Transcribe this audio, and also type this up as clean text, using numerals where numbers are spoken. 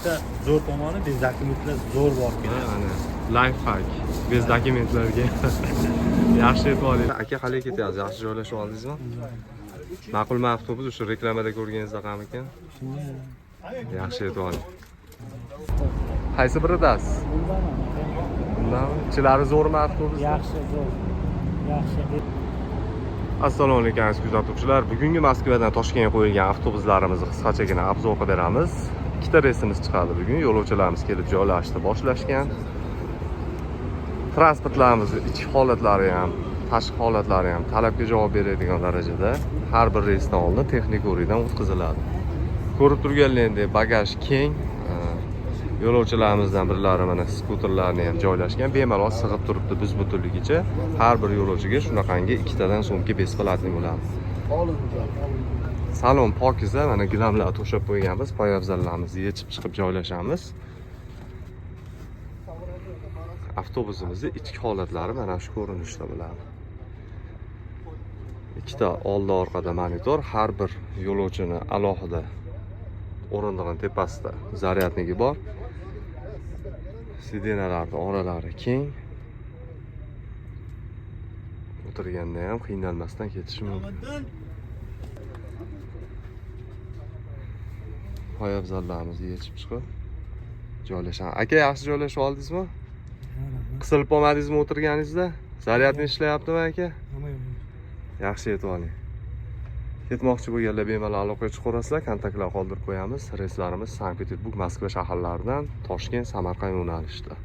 Bitta zo'r tomoni, без dokumentlar zo'r borib keladi. Ana, life hack. Без dokumentlarga. Yaxshi yetib oling. Aka, qalay ketyapsiz? Yaxshi joylashib oldingizmi? Ma'qulmi avtobus o'sha reklamada ko'rganingizdaqamikan? Yaxshi yetib oling. Qaysi biridasiz? Bundanmi? Ichilari zo'rmi avtobus? Yaxshi, zo'r. Yaxshi. Assalomu alaykum, aziz kuzatuvchilar. Bugungi Moskvadan Toshkentga qo'yilgan avtobuslarimizni qisqachagina обзор qilib beramiz. Ikkita reysimiz chiqadi bugun. Yo'lovchilarimiz kelib joylashishni boshlashgan. Transportlarimizni ichki holatlari ham, tashqi holatlari ham talabga javob beradigan darajada har bir reysdan oldin texnik ko'rikdan o'tkaziladi. Ko'rib turganlaringdek, bagaj keng. Yo'lovchilarimizdan birlari mana skuterlarni ham joylashgan, bemalol sig'ib turibdi bus butunligicha. Har bir yo'lovchiga shunaqangi ikkitadan sumka бесплатный bo'ladi. Salon pokiza, mana gilamlar to'shab qo'yganmiz, poyabzallarimizni yechib chiqib joylashamiz. Avtobusimizni ichki holatlari mana shu ko'rinishda bo'ladi. Ikkita oldi orqada monitor, har bir yo'lovchini alohida o'rindig'ini tepasida zaryadnigi bor. Сиденья larni oralari keng. O'tirganda ham qiynalmasdan ketish mumkin. Poyabzallarimizni yechib chiqib joylashamiz. Aka, yaxshi joylashib oldingizmi? Qisilib qolmadingizmi o'tirganingizda? Zaryadni ishlayaptimi, aka? Yaxshi yetib oling. Ketmoqchi bo'lganlar bemalol aloqaga chiqaverasizlar, kontaktlar qoldirib qo'yamiz. Reyslarimiz Sankt-Peterburg, Moskva shaharlaridan Toshkent, Samarqand yo'nalishida.